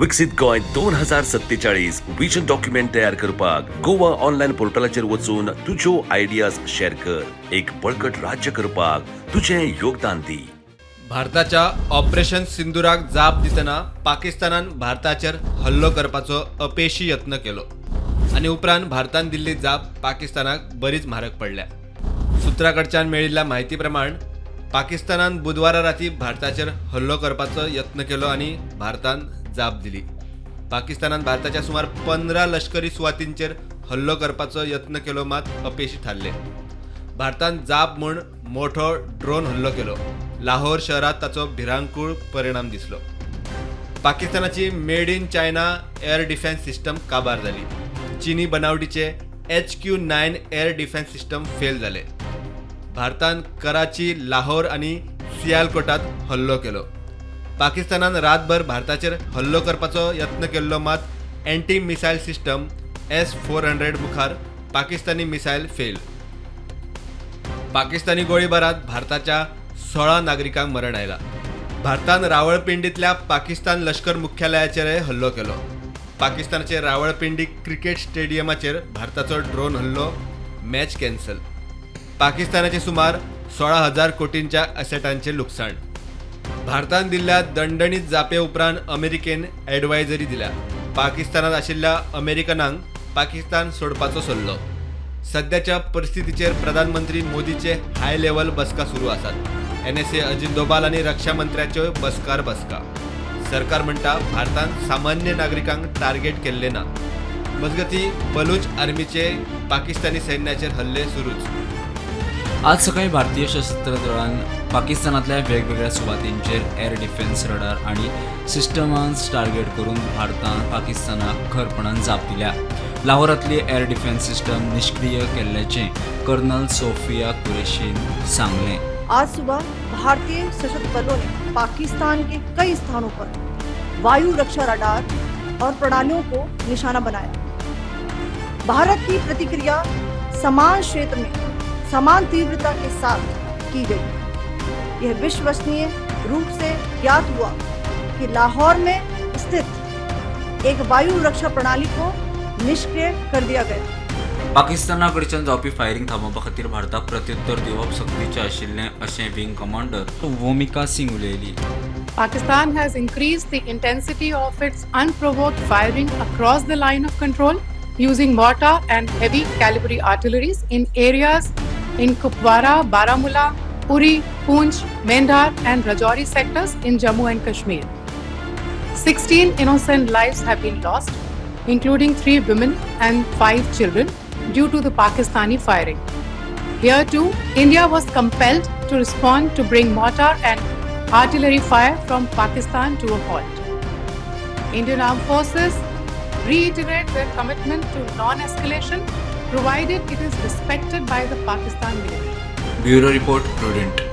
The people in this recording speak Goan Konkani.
विकसीत गोंय 2047 विजन डॉक्युमेंट तयार करपाक गोवा ऑनलायन पोर्टलाचेर वचून तुज्यो आयडियाज शेअर कर. एक बळकट राज्य करपाक तुजें योगदान दी. भारताच्या ऑपरेशन सिंदुराक जाप दितना पाकिस्तानान भारताचेर हल्लो करपाचो अपेशी यत्न केलो आनी उपरांत भारतान दिल्ली जाप पाकिस्तानाक बरीच म्हारग पडल्या. सुत्रा कडच्यान मेळिल्ल्या म्हायती प्रमाण पाकिस्तानान बुधवारा राती भारताचेर हल्लो करपाचो यत्न केलो आनी भारतान जाप दिली. पाकिस्तानान भारताच्या सुमार 15 लष्करी सुवातींचेर हल्लो करपाचो यत्न केलो, मात अपेशी थारले. भारतान जाप म्हूण मोठो ड्रोन हल्लो केलो. लाहोर शहरात ताचो भिरांकूळ परिणाम दिसलो. पाकिस्तानाची made in China air defence system काबार जाली. चीनी बनावटीचे HQ-9 air defence system fail जाले. भारतान कराची, लाहोर आनी सियालकोटात हल्लो केलो. पाकिस्तानान रातभर भारताचेर हल्लो करपाचो यत्न केल्लो, मात anti missile system S-400 मुखार पाकिस्तानी मिसायल फेल. पाकिस्तानी गोळीबारात भारताच्या 16 नागरिकांक मरण आयला. भारतान रावळपिंडीतल्या पाकिस्तान लष्कर मुख्यालयाचेरय हल्लो केलो. पाकिस्तानाचे रावळपिंडी क्रिकेट स्टेडियमाचेर भारताचो ड्रोन हल्लो, मॅच कॅन्सल. पाकिस्तानाचे सुमार 16,000 कोटींच्या असेटांचे लुकसाण. भारतान दिल्ल्या दणदणीत जापे उपरांत अमेरिकेन ॲडवायझरी दिल्या. पाकिस्तानात आशिल्ल्या अमेरिकनांक पाकिस्तान सोडपाचो सल्लो. सध्याच्या परिस्थितीचेर प्रधानमंत्री मोदीचे हाय लेवल बसका सुरू आसात. एनएसए अजित डोभाल आनी रक्षा मंत्र्याच्यो बसकार बसका. सरकार म्हणटा, भारतान सामान्य नागरिकांक टार्गेट केल्ले ना. मजगती, बलूच आर्मीचे पाकिस्तानी सैन्याचेर हल्ले सुरूच. आज सकाळी भारतीय सशस्त्र दळान पाकिस्तानांतल्या वेगवेगळ्या सुवातींचेर एअर डिफेन्स रडार आनी सिस्टमांस टार्गेट करून भारतान पाकिस्तानाक खरपणान जाप दिल्या. लाहोरांतली एअर डिफेन्स सिस्टम निश्क्रीय केल्ल्याचें कर्नल सोफिया कुरेशीन सांगलें. आज सुबह भारतीय सशस्त्र बलों ने पाकिस्तान के कई स्थानों पर वायु रक्षा रडार और प्रणालियों को निशाना बनाया. भारत की प्रतिक्रिया समान क्षेत्र में समान तीव्रता के साथ की गई. यह विश्वसनीय रूप से ज्ञात हुआ कि लाहौर में स्थित एक वायु रक्षा प्रणाली को निष्क्रिय कर दिया गया. पाकिस्ताना कडच्यान जावपी फायरिंग थांबोवपा खातीर भारताक प्रत्युत्तर दिवप सक्तीचें आशिल्लें अशें विंग कमांडर वोमिका सिंग उलयली. Pakistan has increased the intensity of its unprovoked firing across the Line of Control using mortar and heavy caliber artilleries in areas in Kupwara, Baramulla, Uri, Poonch, Mendhar and Rajouri sectors in Jammu and Kashmir. 16 innocent lives have been lost, including 3 women and 5 children, due to the Pakistani firing. Here too, India was compelled to respond to bring mortar and artillery fire from Pakistan to a halt. Indian Armed Forces reiterate their commitment to non-escalation, provided it is respected by the Pakistan military. Bureau report, Prudent.